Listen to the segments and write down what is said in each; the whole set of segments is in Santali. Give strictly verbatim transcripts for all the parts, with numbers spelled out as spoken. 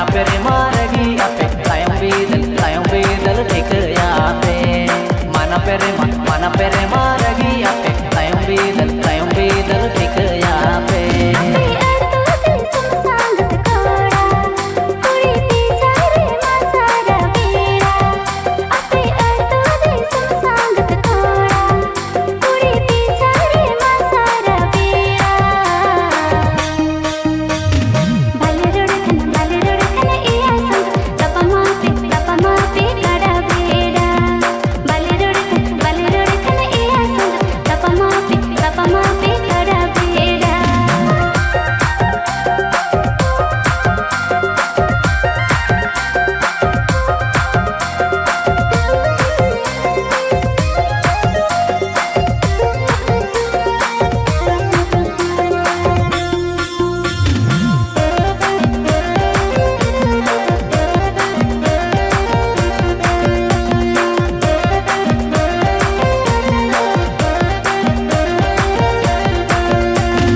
ᱟᱯᱮ ᱨᱮ ᱢᱟ ᱨᱟᱹᱜᱤ ᱟᱯᱮ, ᱛᱟᱭᱚᱢ ᱵᱤᱫᱟᱹᱞ, ᱛᱟᱭᱚᱢ ᱵᱤᱫᱟᱹᱞ ᱴᱷᱤᱠᱟᱹᱭᱟ ᱯᱮ᱾ ᱢᱟᱱᱟ ᱯᱮ ᱨᱮ ᱢᱟ, ᱢᱟᱱᱟ ᱯᱮ ᱨᱮ ᱢᱟ ᱨᱟᱹᱜᱤ ᱟᱯᱮ, ᱛᱟᱭᱚᱢ ᱵᱤᱫᱟᱹᱞ, ᱛᱟᱭᱚᱢ ᱵᱤᱫᱟᱹᱞ ᱴᱷᱤᱠᱟᱹᱭᱟ ᱯᱮ᱾ ᱟᱯᱮ ᱟᱹᱛᱩ ᱫᱤᱥᱚᱢ ᱥᱟᱸᱜᱟᱛ ᱠᱚᱲᱟ, ᱠᱩᱲᱤ ᱯᱤᱪᱷᱟᱹ ᱨᱮ ᱢᱟ ᱥᱟᱨᱟ ᱵᱮᱲᱟ᱾ ᱟᱯᱮ ᱟᱹᱛᱩ ᱫᱤᱥᱚᱢ ᱥᱟᱸᱜᱟᱛ ᱠᱚᱲᱟ, ᱠᱩᱲᱤ ᱯᱤᱪᱷᱟᱹ ᱨᱮ ᱢᱟ ᱥᱟᱨᱟ ᱵᱮᱲᱟ᱾ ᱵᱟᱞᱮ ᱨᱚᱲ ᱠᱷᱟᱱ, ᱵᱟᱞᱮ ᱨᱚᱲ ᱠᱷᱟᱱ ᱮᱭᱟ ᱥᱟᱸᱜᱟᱛ, ᱛᱟᱯᱟᱢᱟ ᱯᱮ, ᱛᱟᱯᱟᱢᱟ ᱯᱮ ᱠᱟᱰᱟ ᱵᱷᱮᱰᱟ᱾ ᱵᱟᱞᱮ ᱨᱚᱲ ᱠᱷᱟᱱ, ᱵᱟᱞᱮ ᱨᱚᱲ ᱠᱷᱟᱱ ᱮᱭᱟ ᱥᱟᱸᱜᱟᱛ, ᱛᱟᱯᱟᱢᱟ ᱯᱮ, ᱛᱟᱯᱟᱢᱟ ᱯᱮ ᱠᱟᱰᱟ ᱵᱷᱮᱰᱟ᱾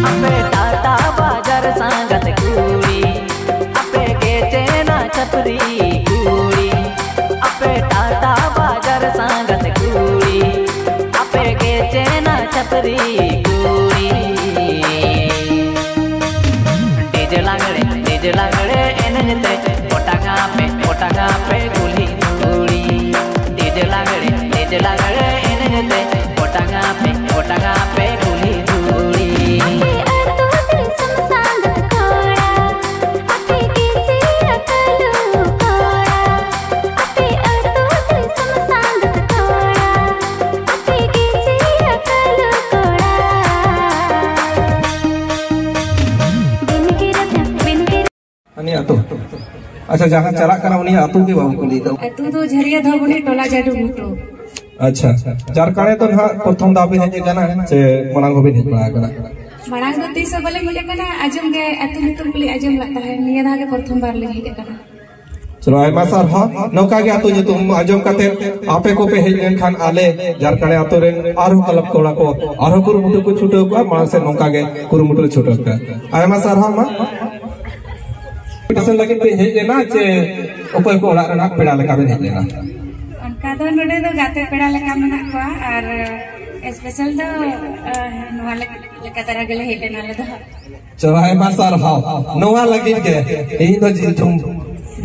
ᱟᱯᱮ ᱴᱟᱴᱟ ᱵᱟᱡᱟᱨ ᱥᱟᱸᱜᱟᱛ ᱠᱩᱲᱤ, ᱟᱯᱮ ᱜᱮ ᱪᱮᱱᱟ ᱪᱷᱟᱹᱯᱨᱤ ᱠᱩᱲᱤ᱾ ᱟᱯᱮ ᱴᱟᱴᱟ ᱵᱟᱡᱟᱨ ᱥᱟᱸᱜᱟᱛ ᱠᱩᱲᱤ, ᱟᱯᱮ ᱜᱮ ᱪᱮᱱᱟ ᱪᱷᱟᱹᱯᱨᱤ ᱠᱩᱲᱤ᱾ ᱰᱤᱡᱮ ᱞᱟᱜᱽᱲᱮ, ᱰᱤᱡᱮ ᱞᱟᱜᱽᱲᱮ ᱮᱱᱮᱡ ᱛᱮ ᱚᱴᱟᱝᱟ ᱯᱮ, ᱚᱴᱟᱝᱟ ᱯᱮ ᱠᱩᱞᱦᱤ ᱫᱷᱩᱲᱤ᱾ ᱰᱤᱡᱮ ᱞᱟᱜᱽᱲᱮ, ᱰᱤᱡᱮ ᱞᱟᱜᱽᱲᱮ ᱮᱱᱮᱡ ᱛᱮ ᱚᱴᱟᱝᱟ ᱯᱮ, ᱚᱴᱟᱝᱟ ᱯᱮ ᱠᱩᱞᱦᱤ ᱫᱷᱩᱲᱤ᱾ ᱟᱯᱮ ᱟᱹᱛᱩ ᱫᱤᱥᱚᱢ ᱥᱟᱸᱜᱟᱛ ᱠᱚᱲᱟ, ᱟᱯᱮ ᱜᱮ ᱪᱮᱫ ᱟᱠᱟᱞᱩ ᱠᱚᱲᱟ᱾ ᱟᱯᱮ ᱟᱹᱛᱩ ᱫᱤᱥᱚᱢ ᱥᱟᱸᱜᱟᱛ ᱠᱚᱲᱟ, ᱟᱯᱮ ᱜᱮ ᱪᱮᱫ ᱟᱠᱟᱞᱩ ᱠᱚᱲᱟ᱾ ᱵᱤᱱ ᱜᱤᱨᱟᱹ, ᱵᱤᱱ ᱜᱤᱨᱟᱹ᱾ ᱦᱟᱹᱱᱤ ᱟᱹᱛᱩ᱾ ᱟᱪᱪᱷᱟ, ᱡᱟᱦᱟᱸ ᱪᱟᱞᱟᱜ ᱠᱟᱱᱟ ᱩᱱᱤᱭᱟᱜ ᱟᱹᱛᱩ ᱜᱮ ᱵᱟᱵᱚ ᱠᱩᱞᱤ ᱠᱟᱱᱟ᱾ ᱟᱹᱛᱩ ᱫᱚ ᱡᱷᱟᱹᱨᱤᱭᱟᱹ ᱫᱷᱚᱵᱚᱱᱤ, ᱴᱚᱞᱟ ᱡᱟᱹᱰᱩ ᱜᱷᱩᱴᱩ᱾ ᱟᱪᱪᱷᱟ, ᱡᱷᱟᱨᱠᱷᱚᱸᱰ ᱫᱚ ᱱᱟᱦᱟᱜ ᱯᱨᱚᱛᱷᱚᱢ ᱫᱷᱟᱣ ᱵᱤᱱ ᱦᱮᱡ ᱟᱠᱟᱱᱟ ᱥᱮ ᱢᱟᱲᱟᱝ ᱦᱚᱸᱵᱤᱱ ᱦᱮᱡ ᱵᱟᱲᱟ ᱟᱠᱟᱱᱟ? ᱢᱟᱲᱟᱝ ᱫᱚ ᱛᱤᱥ ᱦᱚᱸ ᱵᱟᱹᱞᱤᱧ ᱦᱮᱡ ᱟᱠᱟᱱᱟ, ᱟᱸᱡᱚᱢ ᱜᱮ ᱟᱹᱛᱩ ᱧᱩᱛᱩᱢ ᱠᱚᱞᱤᱧ ᱟᱸᱡᱚᱢ ᱞᱮᱫ ᱛᱟᱦᱮᱸᱫ, ᱱᱤᱭᱟᱹ ᱫᱷᱟᱣ ᱜᱮ ᱯᱨᱚᱛᱷᱚᱢ ᱵᱟᱨ ᱞᱤᱧ ᱦᱮᱡ ᱟᱠᱟᱱᱟ᱾ ᱪᱚᱞᱚ, ᱟᱭᱢᱟ ᱥᱟᱨᱦᱟᱣ᱾ ᱱᱚᱝᱠᱟ ᱜᱮ ᱟᱹᱛᱩ ᱧᱩᱛᱩᱢ ᱟᱸᱡᱚᱢ ᱠᱟᱛᱮ ᱟᱯᱮ ᱠᱚᱯᱮ ᱦᱮᱡ ᱞᱮᱱᱠᱷᱟᱱ ᱟᱞᱮ ᱡᱷᱟᱨᱠᱷᱚᱸᱰ ᱟᱹᱛᱩ ᱨᱮᱱ ᱟᱨᱦᱚᱸ ᱠᱞᱟᱵᱽ ᱠᱚᱲᱟ ᱠᱚ ᱟᱨᱦᱚᱸ ᱠᱩᱨᱩᱢᱩᱴᱩ ᱠᱚ ᱪᱷᱩᱴᱟᱹᱣ ᱠᱚᱜᱼᱟ, ᱢᱟᱲᱟᱝ ᱥᱮᱫ ᱱᱚᱝᱠᱟ ᱜᱮ ᱠᱩᱨᱩᱢᱩᱴᱩ ᱞᱮ ᱪᱷᱩᱴᱟᱹᱣ ᱠᱚᱜᱼᱟ᱾ ᱟᱭᱢᱟ ᱥᱟᱨᱦᱟᱣ ᱢᱟ᱾ ᱠᱚᱢᱯᱤᱴᱤᱥᱚᱱ ᱞᱟᱹᱜᱤᱫ ᱯᱮ ᱦᱮᱡ ᱞᱮᱱᱟ ᱪᱮ ᱚᱠᱚᱭ ᱠᱚ ᱚᱲᱟᱜ ᱨᱮᱱᱟᱜ ᱯᱮᱲᱟ ᱞᱮᱠᱟ ᱵᱮᱱ ᱦᱮᱡ ᱞᱮᱱᱟ? ᱚᱱᱠᱟ ᱫᱚ ᱱᱚᱰᱮ ᱫᱚ ᱜᱟᱛᱮ ᱯᱮᱲᱟ ᱞᱮᱠᱟ ᱢᱮᱱᱟᱜ ᱠᱚᱣᱟ, ᱟᱨ ᱥᱯᱮᱥᱟᱞ ᱫᱚ ᱟᱦ, ᱱᱚᱣᱟ ᱞᱮᱠᱟ ᱫᱷᱟᱨᱟ ᱜᱮᱞᱮ ᱦᱮᱡ ᱞᱮᱱᱟ ᱟᱞᱮ ᱫᱚ᱾ ᱪᱚᱞᱚ, ᱟᱭᱢᱟ ᱥᱟᱨᱦᱟᱣ᱾ ᱱᱚᱣᱟ ᱞᱟᱹᱜᱤᱫ ᱜᱮ ᱤᱧ ᱫᱚ ᱡᱤᱞ ᱡᱚᱢ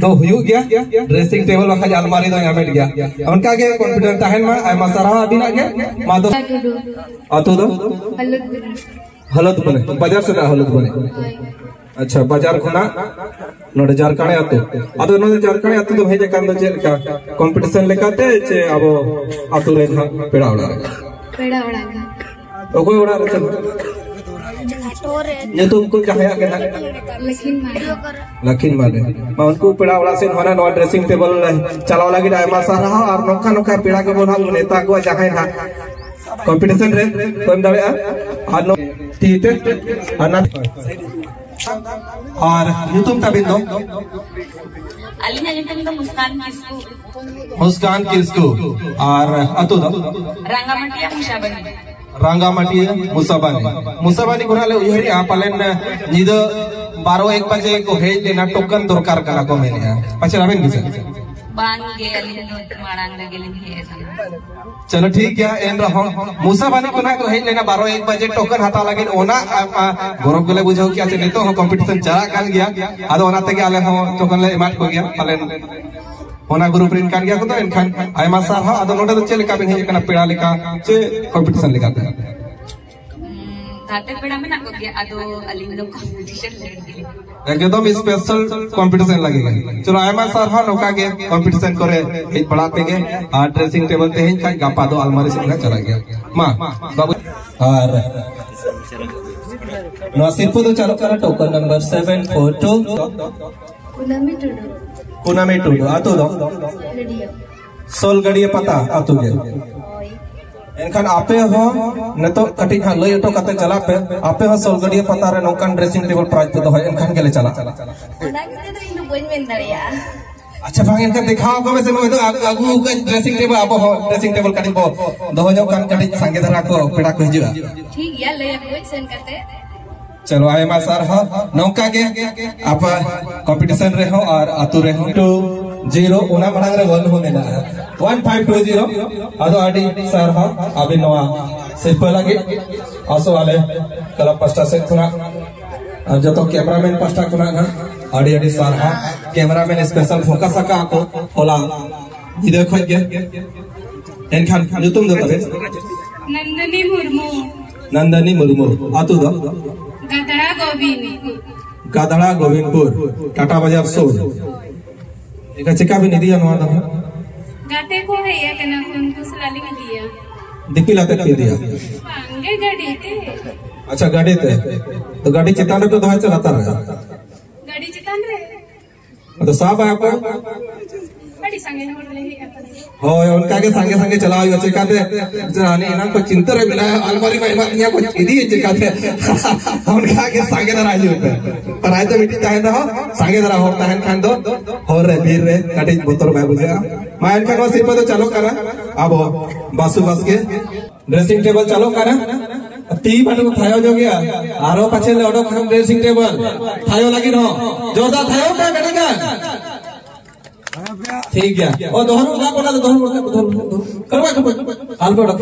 ᱫᱚ ᱦᱩᱭᱩᱜ ᱜᱮᱭᱟ, ᱰᱨᱮᱥᱤᱝ ᱴᱮᱵᱚᱞ ᱵᱟᱠᱷᱟᱡ ᱟᱞᱢᱟᱨᱤ ᱫᱚᱧ ᱟᱢᱮᱴ ᱜᱮᱭᱟ᱾ ᱚᱱᱠᱟ ᱜᱮ ᱠᱚᱱᱯᱷᱤᱰᱮᱱᱴ ᱛᱟᱦᱮᱱ ᱢᱟ᱾ ᱟᱭᱢᱟ ᱥᱟᱨᱦᱟᱣ ᱟᱹᱵᱤᱱᱟᱜ ᱜᱮ᱾ ᱢᱟ ᱫᱚ, ᱴᱩᱰᱩ᱾ ᱟᱹᱛᱩ ᱫᱚ ᱦᱟᱞᱚᱛ ᱵᱩᱨᱩ᱾ ᱦᱟᱞᱚᱛ ᱵᱚᱞᱮ, ᱵᱟᱡᱟᱨ ᱥᱮᱫ ᱦᱟᱞᱚᱛ ᱵᱚᱞᱮ᱾ ᱦᱳᱭ᱾ ᱟᱪᱪᱷᱟ, ᱵᱟᱡᱟᱨ ᱠᱷᱚᱱᱟᱜ ᱱᱚᱰᱮ ᱡᱟᱨᱠᱟᱲᱮ ᱟᱹᱛᱩ᱾ ᱟᱫᱚ ᱱᱚᱰᱮ ᱡᱟᱨᱠᱟᱲᱮ ᱟᱹᱛᱩ ᱫᱚ ᱦᱮᱡ ᱟᱠᱟᱱ ᱫᱚ ᱪᱮᱫ ᱞᱮᱠᱟ, ᱠᱚᱢᱯᱤᱴᱤᱥᱚᱱ ᱞᱮᱠᱟᱛᱮ ᱪᱮ ᱟᱵᱚ ᱟᱹᱛᱩ ᱨᱮ ᱱᱟᱦᱟᱜ ᱯᱮᱲᱟ ᱚᱲᱟᱜ ᱨᱮ? ᱯᱮᱲᱟ ᱚᱲᱟᱜ ᱜᱮ᱾ ᱚᱠᱚᱭ ᱚᱲᱟᱜ ᱨᱮ ᱪᱚ? ᱧᱩᱛᱩᱢ ᱠᱚ ᱡᱟᱦᱟᱸᱭᱟᱜ ᱜᱮ ᱱᱟᱦᱟᱜ᱾ ᱞᱟᱹᱠᱷᱤᱱ ᱢᱟᱨᱰᱤ᱾ ᱞᱟᱹᱠᱷᱤᱱ ᱢᱟᱨᱰᱤ᱾ ᱢᱟ ᱩᱱᱠᱩ ᱯᱮᱲᱟ ᱚᱲᱟᱜ ᱥᱮᱫ ᱦᱚᱸ ᱱᱚᱣᱟ ᱰᱨᱮᱥᱤᱝ ᱴᱮᱵᱚᱞ ᱨᱮ ᱪᱟᱞᱟᱣ ᱞᱟᱹᱜᱤᱫ ᱟᱭᱢᱟ ᱥᱟᱨᱦᱟᱣ, ᱟᱨ ᱱᱚᱝᱠᱟ ᱱᱚᱝᱠᱟ ᱯᱮᱲᱟ ᱠᱚᱵᱚᱱ ᱦᱟᱸᱜ ᱵᱚᱱ ᱱᱮᱣᱛᱟ ᱠᱚᱣᱟ ᱡᱟᱦᱟᱸᱭ ᱱᱟᱦᱟᱜ ᱠᱚᱢᱯᱤᱴᱤᱥᱚᱱ ᱨᱮ ᱠᱚ ᱮᱢ ᱫᱟᱲᱮᱭᱟᱜᱼᱟ᱾ ᱟᱨ ᱱᱚ-, ᱛᱤ ᱛᱮ, ᱟᱨ ᱱᱟ-, ᱟᱨ ᱧᱩᱛᱩᱢ ᱛᱟᱵᱤᱱ ᱫᱚ? ᱟᱹᱞᱤᱧᱟᱜ ᱧᱩᱛᱩᱢ ᱫᱚ ᱢᱩᱥᱠᱟᱱ ᱠᱤᱥᱠᱩ᱾ ᱢᱩᱥᱠᱟᱱ ᱠᱤᱥᱠᱩ᱾ ᱟᱨ ᱟᱹᱛᱩ ᱫᱚ? ᱨᱟᱝᱜᱟᱢᱟᱴᱤᱭᱟ ᱢᱩᱥᱟᱵᱟᱱᱤ᱾ ᱨᱟᱝᱜᱟᱢᱟᱴᱤᱭᱟ ᱢᱩᱥᱟᱵᱟᱱᱤ᱾ ᱢᱩᱥᱟᱵᱟᱱᱤ ᱠᱷᱚᱱᱟᱜ ᱞᱮ ᱩᱭᱦᱟᱹᱨᱮᱜᱼᱟ ᱯᱟᱞᱮᱱ ᱧᱤᱫᱟᱹ ᱵᱟᱨᱚ ᱮᱠ ᱵᱟᱡᱮ ᱠᱚ ᱦᱮᱡ ᱞᱮᱱᱟ, ᱴᱳᱠᱚᱱ ᱫᱚᱨᱠᱟᱨ ᱠᱟᱱᱟ ᱠᱚ ᱢᱮᱱᱮᱜᱼᱟ᱾ ᱯᱟᱪᱮ ᱟᱵᱮᱱ ᱜᱮ ᱥᱮ? ᱵᱟᱝ ᱜᱮ, ᱟᱹᱞᱤᱧ ᱫᱚ ᱢᱟᱲᱟᱝ ᱨᱮᱜᱮᱞᱤᱧ ᱦᱮᱡ ᱟᱠᱟᱱᱟ᱾ ᱪᱚᱞᱚ ᱴᱷᱤᱠ ᱜᱮᱭᱟ, ᱮᱱ ᱨᱮᱦᱚᱸ ᱢᱩᱥᱟᱵᱟᱱᱤ ᱠᱷᱚᱱᱟᱜ ᱠᱚ ᱦᱮᱡ ᱞᱮᱱᱟ ᱵᱟᱨᱚ ᱮᱠ ᱵᱟᱡᱮ ᱴᱳᱠᱚᱱ ᱦᱟᱛᱟᱣ ᱞᱟᱹᱜᱤᱫ᱾ ᱚᱱᱟ ᱟ, ᱟ, ᱜᱚᱨᱚᱵ ᱜᱮᱞᱮ ᱵᱩᱡᱷᱟᱹᱣ ᱠᱮᱜᱼᱟ ᱡᱮ ᱱᱤᱛᱚᱜ ᱦᱚᱸ ᱠᱚᱢᱯᱤᱴᱤᱥᱚᱱ ᱪᱟᱞᱟᱜ ᱠᱟᱱ ᱜᱮᱭᱟ᱾ ᱟᱫᱚ ᱚᱱᱟ ᱛᱮᱜᱮ ᱟᱞᱮ ᱦᱚᱸ ᱴᱳᱠᱚᱱ ᱞᱮ ᱮᱢᱟᱫ ᱠᱚᱜᱮᱭᱟ ᱯᱟᱞᱮᱱ᱾ ᱚᱱᱟ ᱜᱨᱩᱯ ᱨᱮᱱ ᱠᱟᱱ ᱜᱮᱭᱟ ᱠᱚ ᱛᱚ, ᱮᱱᱠᱷᱟᱱ ᱟᱭᱢᱟ ᱥᱟᱨᱦᱟᱣ᱾ ᱟᱫᱚ ᱱᱚᱰᱮ ᱫᱚ ᱪᱮᱫ ᱞᱮᱠᱟ ᱵᱮᱱ ᱦᱮᱡ ᱟᱠᱟᱱᱟ, ᱯᱮᱲᱟ ᱞᱮᱠᱟ ᱪᱮ ᱠᱚᱢᱯᱤᱴᱤᱥᱚᱱ ᱞᱮᱠᱟᱛᱮ? ᱩᱸ, ᱜᱟᱛᱮ ᱯᱮᱲᱟ ᱢᱮᱱᱟᱜ ᱠᱚᱜᱮᱭᱟ, ᱟᱫᱚ ᱟᱹᱞᱤᱧ ᱫᱚ ᱠᱚᱢᱯᱤᱴᱤᱥᱚᱱ ᱞᱟᱹᱜᱤᱫ ᱜᱮᱞᱤᱧ᱾ ᱮᱠᱫᱚᱢ ᱥᱯᱮᱥᱟᱞ ᱠᱚᱢᱯᱤᱴᱤᱥᱚᱱ ᱞᱟᱹᱜᱤᱫ ᱜᱮ᱾ ᱪᱚᱞᱚ, ᱟᱭᱢᱟ ᱥᱟᱨᱦᱟᱣ ᱱᱚᱝᱠᱟ ᱜᱮ ᱠᱚᱢᱯᱤᱴᱤᱥᱚᱱ ᱠᱚᱨᱮ ᱦᱮᱡ ᱵᱟᱲᱟ ᱛᱮᱜᱮ᱾ ᱟᱨ ᱰᱨᱮᱥᱤᱝ ᱴᱮᱵᱚᱞ ᱛᱮᱦᱮᱧ ᱠᱷᱟᱡ ᱜᱟᱯᱟ ᱫᱚ ᱟᱞᱢᱟᱨᱤ ᱥᱮᱫ ᱞᱮ ᱪᱟᱞᱟᱜ ᱜᱮᱭᱟ᱾ ᱢᱟ ᱵᱟᱵᱩ, ᱟᱨ ᱱᱚᱣᱟ ᱥᱤᱨᱯᱟᱹ ᱫᱚ ᱪᱟᱞᱟᱜ ᱠᱟᱱᱟ ᱴᱳᱠᱚᱱ ᱱᱟᱢᱵᱟᱨ ᱥᱮᱵᱷᱮᱱ ᱯᱷᱳᱨ ᱴᱩ᱾ ᱠᱩᱱᱟᱹᱢᱤ ᱴᱩᱰᱩ᱾ ᱠᱩᱱᱟᱢᱤ ᱴᱩᱰᱩ, ᱟᱹᱛᱩ ᱫᱚ? ᱜᱟᱹᱰᱤᱭᱟᱹ᱾ ᱥᱳᱞᱜᱟᱹᱰᱤᱭᱟᱹ ᱯᱟᱛᱟ ᱟᱹᱛᱩ ᱜᱮ᱾ ᱮᱱᱠᱷᱟᱱ ᱟᱯᱮ ᱦᱚᱸ ᱱᱤᱛᱚᱜ ᱠᱟᱹᱴᱤᱡ ᱦᱟᱸᱜ ᱞᱟᱹᱭ ᱦᱚᱴᱚ ᱠᱟᱛᱮ ᱪᱟᱞᱟᱜ ᱯᱮ᱾ ᱟᱯᱮ ᱦᱚᱸ ᱥᱳᱞᱜᱟᱹᱰᱤᱭᱟᱹ ᱯᱟᱛᱟ ᱨᱮ ᱱᱚᱝᱠᱟᱱ ᱰᱨᱮᱥᱤᱝ ᱴᱮᱵᱚᱞ ᱯᱨᱟᱭᱤᱡᱽ ᱯᱮ ᱫᱚᱦᱚᱭᱟ, ᱮᱱᱠᱷᱟᱱ ᱜᱮᱞᱮ ᱪᱟᱞᱟᱜᱼᱟ᱾ ᱚᱱᱟ ᱠᱟᱛᱮ ᱫᱚ ᱤᱧ ᱫᱚ ᱵᱟᱹᱧ ᱢᱮᱱ ᱫᱟᱲᱮᱭᱟᱜᱼᱟ᱾ ᱟᱪᱪᱷᱟ, ᱵᱟᱝ, ᱮᱱᱠᱷᱟᱱ ᱫᱮᱠᱷᱟᱣ ᱠᱚ ᱢᱮᱥᱮ, ᱱᱚᱜᱼᱚᱭ ᱫᱚ ᱟᱹᱜᱩ ᱟᱹᱜᱩ ᱟᱠᱟᱫ ᱰᱨᱮᱥᱤᱝ ᱴᱮᱵᱚᱞ᱾ ᱟᱵᱚ ᱦᱚᱸ ᱰᱨᱮᱥᱤᱝ ᱴᱮᱵᱚᱞ ᱠᱟᱹᱴᱤᱡ ᱵᱚ ᱫᱚᱦᱚ ᱧᱚᱜ ᱠᱟᱱ, ᱠᱟᱹᱴᱤᱡ ᱥᱟᱸᱜᱮ ᱫᱷᱟᱨᱟ ᱠᱚ ᱯᱮᱲᱟ ᱠᱚ ᱦᱤᱡᱩᱜᱼᱟ᱾ ᱴᱷᱤᱠ ᱜᱮᱭᱟ, ᱞᱟᱹᱭ ᱟᱠᱚᱣᱟᱹᱧ ᱥᱮᱱ ᱠᱟᱛᱮ᱾ ᱪᱚᱞᱚ, ᱟᱭᱢᱟ ᱥᱟᱨᱦᱟᱣ᱾ ᱱᱚᱝᱠᱟ ᱜᱮ ᱟᱯᱮ ᱠᱚᱢᱯᱤᱴᱤᱥᱚᱱ ᱨᱮᱦᱚᱸ ᱟᱨ ᱟᱹᱛᱩ ᱨᱮᱦᱚᱸ᱾ ᱴᱩ ᱡᱤᱨᱳ, ᱚᱱᱟ ᱢᱟᱲᱟᱝ ᱨᱮ ᱚᱞ ᱦᱚᱸ ᱢᱮᱱᱟᱜᱼᱟ, ᱚᱣᱟᱱ ᱯᱷᱟᱭᱤᱵᱷ ᱴᱩ ᱡᱤᱨᱳ᱾ ᱟᱫᱚ ᱟᱹᱰᱤ ᱥᱟᱨᱦᱟᱣ ᱟᱹᱵᱤᱱ ᱱᱚᱣᱟ ᱥᱤᱨᱯᱟᱹ ᱞᱟᱹᱜᱤᱫ᱾ ᱟᱥᱚᱜ ᱟᱞᱮ ᱠᱞᱟᱵᱽ ᱯᱟᱥᱴᱟ ᱥᱮᱫ ᱠᱷᱚᱱᱟᱜ ᱟᱨ ᱡᱚᱛᱚ ᱠᱮᱢᱮᱨᱟᱢᱮᱱ ᱯᱟᱥᱴᱟ ᱠᱷᱚᱱᱟᱜ ᱦᱟᱸᱜ ᱟᱹᱰᱤ ᱟᱹᱰᱤ ᱥᱟᱨᱦᱟᱣ᱾ ᱠᱮᱢᱮᱨᱟᱢᱮᱱ ᱥᱯᱮᱥᱟᱞ ᱯᱷᱳᱠᱟᱥ ᱟᱠᱟᱫ ᱠᱚ ᱦᱚᱞᱟ ᱧᱤᱫᱟᱹ ᱠᱷᱚᱡ ᱜᱮ᱾ ᱮᱱᱠᱷᱟᱱ ᱧᱩᱛᱩᱢ ᱫᱚ ᱛᱟᱵᱮᱱ? ᱱᱚᱱᱫᱚᱱᱤ ᱢᱩᱨᱢᱩ᱾ ᱱᱚᱱᱫᱚᱱᱤ ᱢᱩᱨᱢᱩ᱾ ᱟᱹᱛᱩ ᱫᱚ? ᱜᱟᱫᱽᱲᱟ ᱜᱳᱵᱤᱱᱫᱽᱯᱩᱨ᱾ ᱜᱟᱫᱽᱲᱟ ᱜᱳᱵᱤᱱᱫᱽᱯᱩᱨ, ᱴᱟᱴᱟ ᱵᱟᱡᱟᱨ ᱥᱩᱨ᱾ ᱮᱱᱠᱷᱟᱱ ᱪᱮᱠᱟ ᱵᱤᱱ ᱤᱫᱤᱭᱟ ᱱᱚᱣᱟ ᱫᱚ ᱦᱟᱸᱜ? ᱜᱟᱛᱮ ᱠᱚ ᱦᱮᱡ ᱟᱠᱟᱱᱟ ᱠᱚ, ᱩᱱᱠᱩ ᱥᱟᱞᱟᱜ ᱞᱤᱧ ᱤᱫᱤᱭᱟ᱾ ᱫᱤᱯᱤᱞ ᱟᱛᱮᱫ ᱯᱮ ᱤᱫᱤᱭᱟ? ᱵᱟᱝᱜᱮ, ᱜᱟᱹᱰᱤ ᱛᱮ᱾ ᱟᱪᱪᱷᱟ, ᱜᱟᱹᱰᱤ ᱛᱮ᱾ ᱛᱚ ᱜᱟᱹᱰᱤ ᱪᱮᱛᱟᱱ ᱨᱮᱯᱮ ᱫᱚᱦᱚᱭᱟ ᱥᱮ ᱞᱟᱛᱟᱨ ᱨᱮ? ᱜᱟᱹᱰᱤ ᱪᱮᱛᱟᱱ ᱨᱮ᱾ ᱟᱫᱚ ᱥᱟᱵ ᱟᱠᱚ᱾ ᱟᱹᱰᱤ ᱥᱟᱸᱜᱮ ᱦᱚᱲ ᱞᱮ ᱦᱮᱡ ᱟᱠᱟᱱᱟ᱾ ᱦᱳᱭ, ᱚᱱᱠᱟ ᱜᱮ ᱥᱟᱸᱜᱮ ᱥᱟᱸᱜᱮ ᱪᱟᱞᱟᱣ ᱦᱩᱭᱩᱜᱼᱟ᱾ ᱪᱮᱠᱟᱛᱮ? ᱡᱮ ᱦᱟᱱᱮ ᱮᱱᱟᱝ ᱠᱚ ᱪᱤᱱᱛᱟᱹ ᱨᱮ ᱢᱮᱱᱟᱜᱼᱟ, ᱟᱞᱢᱟᱨᱤ ᱢᱟ ᱮᱢᱟᱫ ᱞᱤᱧᱟ ᱠᱚ, ᱤᱫᱤᱭᱟᱹᱧ ᱪᱮᱠᱟᱛᱮ? ᱚᱱᱠᱟ ᱜᱮ ᱥᱟᱸᱜᱮ ᱫᱷᱟᱨᱟ ᱦᱤᱡᱩᱜ ᱯᱮ᱾ ᱯᱨᱟᱭ ᱫᱚ ᱢᱤᱫᱴᱤᱡ ᱛᱟᱦᱮᱱ ᱨᱮᱦᱚᱸ, ᱥᱟᱸᱜᱮ ᱫᱷᱟᱨᱟ ᱦᱚᱲ ᱛᱟᱦᱮᱱ ᱠᱷᱟᱱ ᱫᱚ ᱦᱚᱨ ᱨᱮ ᱵᱤᱨ ᱨᱮ ᱠᱟᱹᱴᱤᱡ ᱵᱚᱛᱚᱨ ᱵᱟᱭ ᱵᱩᱡᱷᱟᱹᱜᱼᱟ᱾ ᱢᱟ ᱮᱱᱠᱷᱟᱱ ᱱᱚᱣᱟ ᱥᱤᱨᱯᱟᱹ ᱫᱚ ᱪᱟᱞᱩᱜ ᱠᱟᱱᱟ ᱟᱵᱚ ᱵᱟᱥᱩ ᱵᱟᱥᱠᱮ᱾ ᱰᱨᱮᱥᱤᱝ ᱴᱮᱵᱚᱞ ᱪᱟᱞᱩᱜ ᱠᱟᱱᱟ᱾ ᱛᱤ ᱵᱟᱹᱱᱩᱜ ᱛᱷᱟᱭᱚ ᱧᱚᱜ ᱜᱮᱭᱟ᱾ ᱟᱨᱚ ᱯᱟᱪᱷᱮ ᱞᱮ ᱚᱰᱚᱠ ᱠᱷᱟᱱ ᱰᱨᱮᱥᱤᱝ ᱴᱮᱵᱚᱞ ᱛᱷᱟᱭᱚ ᱞᱟᱹᱜᱤᱫ ᱦᱚᱸ᱾ ᱡᱳᱨᱫᱟᱨ ᱛᱷᱟᱭᱚ ᱯᱮ ᱠᱟᱹᱴᱤᱡ ᱜᱟᱱ᱾ ᱴᱷᱤᱠ ᱜᱮᱭᱟ᱾ ᱚ, ᱫᱚᱦᱚ ᱨᱩᱣᱟᱹᱲ ᱠᱟᱜ ᱠᱚ, ᱚᱱᱟ ᱫᱚ ᱫᱚᱦᱚ ᱨᱩᱣᱟᱹᱲ ᱠᱟᱜ ᱠᱚ, ᱫᱚᱦᱚ ᱨᱩᱣᱟᱹᱲ ᱠᱟᱜ ᱠᱚ᱾ ᱟᱞᱚ ᱯᱮ ᱚᱰᱚᱠ᱾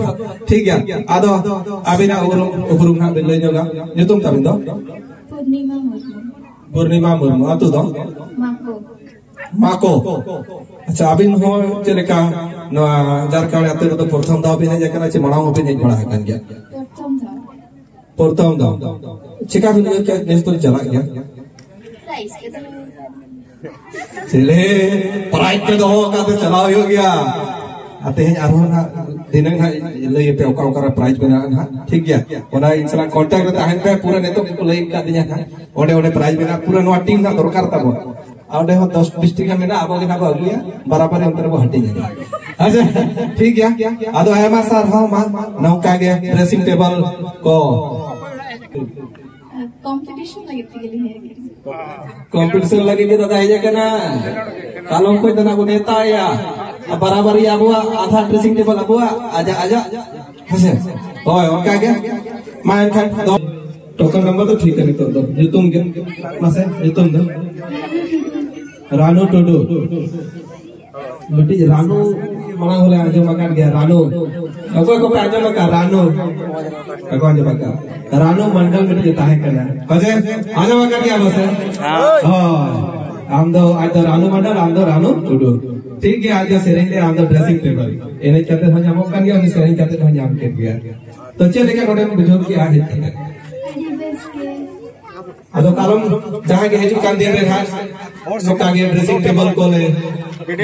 ᱴᱷᱤᱠ ᱜᱮᱭᱟ᱾ ᱟᱫᱚ ᱟᱹᱵᱤᱱᱟᱜ ᱩᱯᱨᱩᱢ, ᱩᱯᱨᱩᱢ ᱦᱟᱸᱜ ᱵᱤᱱ ᱞᱟᱹᱭ ᱧᱚᱜᱟ᱾ ᱧᱩᱛᱩᱢ ᱛᱟᱵᱤᱱ ᱫᱚ? ᱯᱩᱨᱱᱤᱢᱟ ᱢᱩᱨᱢᱩ᱾ ᱯᱩᱨᱱᱤᱢᱟ ᱢᱩᱨᱢᱩ᱾ ᱟᱹᱛᱩ ᱫᱚ? ᱢᱟᱠᱚ᱾ ᱢᱟᱠᱚ᱾ ᱟᱪᱪᱷᱟ, ᱟᱹᱵᱤᱱ ᱦᱚᱸ ᱪᱮᱫ ᱞᱮᱠᱟ ᱱᱚᱣᱟ ᱡᱟᱨᱠᱟᱲᱤ ᱟᱹᱛᱩ ᱨᱮᱫᱚ ᱯᱨᱚᱛᱷᱚᱢ ᱫᱷᱟᱣ ᱵᱤᱱ ᱦᱮᱡ ᱟᱠᱟᱱᱟ ᱪᱮ ᱢᱟᱲᱟᱝ ᱦᱚᱸᱵᱤᱱ ᱦᱮᱡ ᱵᱟᱲᱟ ᱟᱠᱟᱱ ᱜᱮᱭᱟ? ᱯᱨᱚᱛᱷᱚᱢ ᱫᱷᱟᱣ᱾ ᱯᱨᱚᱛᱷᱚᱢ ᱫᱷᱟᱣ᱾ ᱪᱮᱠᱟ ᱵᱤᱱ ᱟᱹᱭᱠᱟᱹᱣ ᱠᱮᱫ ᱱᱮᱥ ᱫᱚ ᱪᱟᱞᱟᱜ ᱜᱮᱭᱟ? ᱯᱨᱟᱭᱤᱡᱽ ᱠᱚᱫᱚ᱾ ᱪᱮᱞᱮ ᱯᱨᱟᱭᱤᱡᱽ ᱯᱮ ᱫᱚᱦᱚ ᱟᱠᱟᱫ ᱛᱮ ᱪᱟᱞᱟᱣ ᱦᱩᱭᱩᱜ ᱜᱮᱭᱟ᱾ ᱟᱨ ᱛᱮᱦᱮᱧ ᱟᱨᱦᱚᱸ ᱱᱟᱦᱟᱜ ᱫᱷᱤᱱᱟᱹᱝ ᱱᱟᱦᱟᱜ ᱞᱟᱹᱭ ᱟᱯᱮ ᱚᱠᱟ ᱚᱠᱟ ᱨᱮ ᱯᱨᱟᱭᱤᱡᱽ ᱢᱮᱱᱟᱜᱼᱟ ᱱᱟᱦᱟᱜ, ᱴᱷᱤᱠ ᱜᱮᱭᱟ? ᱚᱱᱟ ᱤᱧ ᱥᱟᱞᱟᱜ ᱠᱚᱱᱴᱟᱠᱴ ᱨᱮ ᱛᱟᱦᱮᱱ ᱯᱮ, ᱯᱩᱨᱟᱹ ᱱᱤᱛᱚᱜ ᱜᱮᱠᱚ ᱞᱟᱹᱭ ᱟᱠᱟᱫ ᱞᱤᱧᱟ ᱱᱟᱦᱟᱜ᱾ ᱚᱸᱰᱮ, ᱚᱸᱰᱮ ᱯᱨᱟᱭᱤᱡᱽ ᱢᱮᱱᱟᱜᱼᱟ, ᱯᱩᱨᱟᱹ ᱱᱚᱣᱟ ᱴᱤᱢ ᱱᱟᱦᱟᱜ ᱫᱚᱨᱠᱟᱨ ᱛᱟᱵᱚᱱ᱾ ᱟᱨ ᱚᱸᱰᱮ ᱦᱚᱸ ᱫᱚᱥ ᱵᱤᱥ ᱴᱤ ᱜᱟᱱ ᱢᱮᱱᱟᱜᱼᱟ, ᱟᱵᱚ ᱜᱮ ᱱᱟᱦᱟᱜ ᱵᱚ ᱟᱹᱜᱩᱭᱟ, ᱵᱟᱨᱟᱵᱟᱨᱤ ᱚᱱᱛᱮ ᱨᱮᱵᱚ ᱦᱟᱹᱴᱤᱧᱟ᱾ ᱟᱪᱪᱷᱟ, ᱴᱷᱤᱠ ᱜᱮᱭᱟ᱾ ᱟᱫᱚ ᱟᱭᱢᱟ ᱥᱟᱨᱦᱟᱣ ᱢᱟ, ᱱᱚᱝᱠᱟ ᱜᱮ ᱰᱨᱮᱥᱤᱝ ᱴᱮᱵᱚᱞ ᱠᱚ᱾ ᱠᱚᱢᱯᱤᱴᱤᱥᱚᱱ ᱞᱟᱹᱜᱤᱫ ᱛᱮᱜᱮ ᱞᱤᱧ ᱦᱮᱡ ᱟᱠᱟᱱᱟ᱾ ᱠᱚᱢᱯᱤᱴᱤᱥᱚᱱ ᱞᱟᱹᱜᱤᱫ ᱜᱮ ᱫᱟᱫᱟ ᱦᱮᱡ ᱟᱠᱟᱱᱟ᱾ ᱠᱟᱞᱚᱢ ᱠᱷᱚᱡ ᱫᱚ ᱱᱟᱜ ᱵᱚ ᱱᱮᱣᱛᱟᱭᱟ᱾ ᱟᱨ ᱵᱟᱨᱟᱵᱟᱨᱤ ᱟᱵᱚᱣᱟᱜ ᱟᱫᱷᱟ ᱰᱨᱮᱥᱤᱝ ᱴᱮᱵᱚᱞ ᱟᱵᱚᱣᱟᱜ, ᱟᱡᱟᱜ, ᱟᱡᱟᱜ᱾ ᱦᱮᱸᱥᱮ? ᱦᱳᱭ, ᱚᱱᱠᱟ ᱜᱮ᱾ ᱢᱟ ᱮᱱᱠᱷᱟᱱ ᱫᱚ ᱴᱳᱠᱚᱱ ᱱᱟᱢᱵᱟᱨ ᱫᱚ ᱴᱷᱤᱠ ᱜᱮᱭᱟ᱾ ᱱᱤᱛᱚᱜ ᱫᱚ ᱧᱩᱛᱩᱢ ᱜᱮ, ᱢᱟᱥᱮ ᱧᱩᱛᱩᱢ ᱫᱚ? ᱨᱟᱱᱩ ᱴᱩᱰᱩ᱾ ᱢᱤᱫᱴᱤᱡ ᱨᱟᱱᱩ ᱢᱟᱲᱟᱝ ᱦᱚᱸᱞᱮ ᱟᱸᱡᱚᱢ ᱟᱠᱟᱫ ᱜᱮᱭᱟ, ᱨᱟᱱᱩ᱾ ᱚᱠᱚᱭ ᱠᱚᱯᱮ ᱟᱸᱡᱚᱢ ᱟᱠᱟᱫ ᱨᱟᱱᱩ? ᱵᱟᱠᱚ ᱟᱸᱡᱚᱢ ᱟᱠᱟᱫ᱾ ᱨᱟᱱᱩ ᱢᱚᱱᱰᱚᱞ ᱢᱤᱫᱴᱤᱡ ᱛᱟᱦᱮᱸ ᱠᱟᱱᱟ, ᱯᱟᱪᱮ ᱟᱸᱡᱚᱢ ᱟᱠᱟᱫ ᱜᱮᱭᱟ ᱯᱟᱥᱮ? ᱦᱳᱭ᱾ ᱟᱢ ᱫᱚ, ᱟᱡ ᱫᱚ ᱨᱟᱱᱩ ᱢᱚᱱᱰᱚᱞ, ᱟᱢ ᱫᱚ ᱨᱟᱱᱩ ᱴᱩᱰᱩ᱾ ᱴᱷᱤᱠ ᱜᱮᱭᱟ, ᱟᱡ ᱫᱚ ᱥᱮᱨᱮᱧ ᱨᱮ, ᱟᱢ ᱫᱚ ᱰᱨᱮᱥᱤᱝ ᱴᱮᱵᱚᱞ᱾ ᱮᱱᱮᱡ ᱠᱟᱛᱮ ᱦᱚᱸ ᱧᱟᱢᱚᱜ ᱠᱟᱱ ᱜᱮᱭᱟ, ᱩᱱᱤ ᱥᱮᱨᱮᱧ ᱠᱟᱛᱮ ᱦᱚᱸ ᱧᱟᱢ ᱠᱮᱫ ᱜᱮᱭᱟ᱾ ᱛᱚ ᱪᱮᱫ ᱞᱮᱠᱟ ᱱᱚᱰᱮᱢ ᱵᱩᱡᱷᱟᱹᱣ ᱠᱮᱜᱼᱟ ᱦᱮᱡ ᱠᱟᱛᱮ? ᱟᱹᱰᱤ ᱵᱮᱥ ᱜᱮ᱾ ᱟᱫᱚ ᱠᱟᱨᱚᱱ ᱡᱟᱦᱟᱸ ᱜᱮ ᱦᱤᱡᱩᱜ ᱠᱟᱱ ᱫᱤᱱ ᱨᱮ ᱦᱟᱸᱜ ᱱᱚᱝᱠᱟ ᱜᱮ ᱰᱨᱮᱥᱤᱝ ᱴᱮᱵᱚᱞ ᱠᱚᱞᱮ